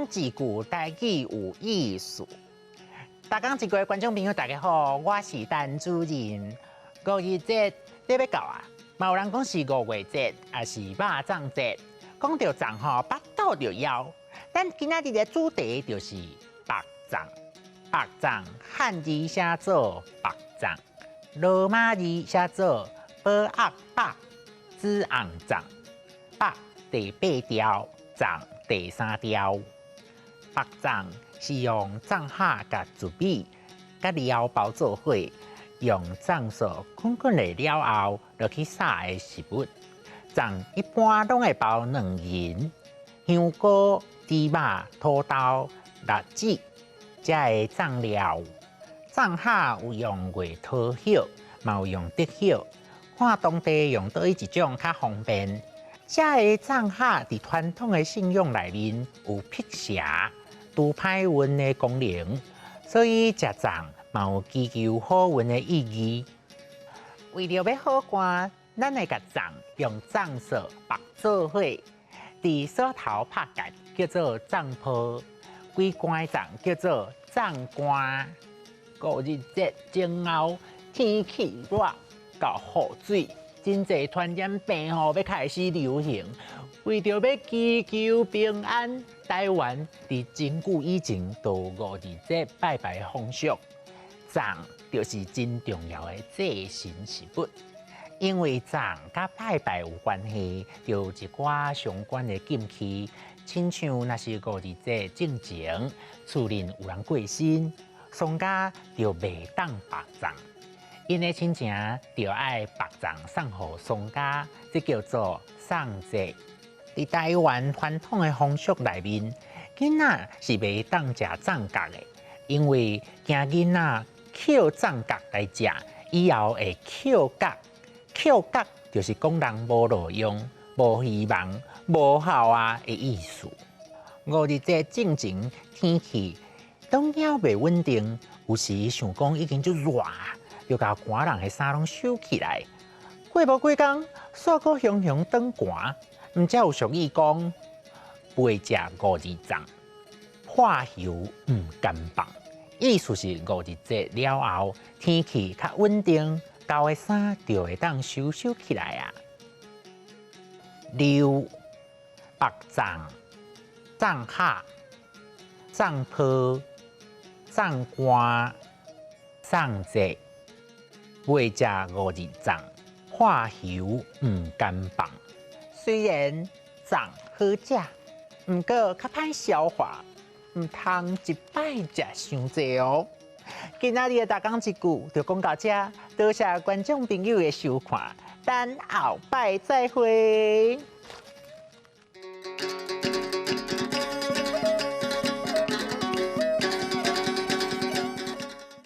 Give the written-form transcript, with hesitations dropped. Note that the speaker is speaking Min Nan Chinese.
講一句台語有意思。逐工一句的觀眾朋友，大家好，我是陳主任。五二節欲到啊，嘛有人講是五月節，抑是肉粽節。講著粽吼，腹肚就枵。咱今仔日的主題就是縛粽。縛粽漢字寫做縛粽，羅馬字寫做寶鴨縛子紅粽。縛第八調，粽第三調。縛粽是用粽餡佮糯米佮料包做伙，用粽索綑綑咧了後，落去炒的食物。粽一般攏會包卵仁、香菇、豬肉、土豆、栗子，這个粽料。粽餡有用月桃葉，嘛有用竹葉，看當地用佗位一種較方便。這个粽餡佇傳統的信仰內面有辟邪、除歹運的功能，所以食粽嘛有祈求好運的意義。為著欲好寒，咱會共粽用粽索縛做伙，佇鎖頭拍結叫做粽泡，規罐的粽叫做粽罐。五日節前後天氣熱佮雨水，真濟傳染病吼欲開始流行。為著欲祈求平安，台灣佇真久以前就有五日節拜拜的風俗，粽就是真重要的祭神食物。因為粽佮拜拜有關係，就有一寡相關的禁忌，親像若是五日節進前，厝裡有人過身，喪家就袂當縛粽，𪜶的親情就愛縛粽送予喪家，這叫做送節。佇台灣傳統的風俗內面，囡仔是袂當食粽角的，因為驚囡仔抾粽角來食，以後會抾角。抾角就是講人無路用、無希望、無孝啊的意思。五日節進前天氣攏猶袂穩定，有時想講已經足熱，就共寒人的衫攏收起來。過無幾工，煞閣雄雄轉寒，毋才有俗語講：袂食五日粽，破袖毋甘放。意思是五日節了後，天氣較穩定，舊的衫就會當收收起來啊。溜、縛粽、粽餡、粽泡、粽罐、送節，袂食五日粽，破袖毋甘放。雖然粽好食，毋過較歹消化，毋通一擺食傷濟哦。今仔日的逐工一句就講到這，多謝觀眾朋友的收看，咱後擺再會。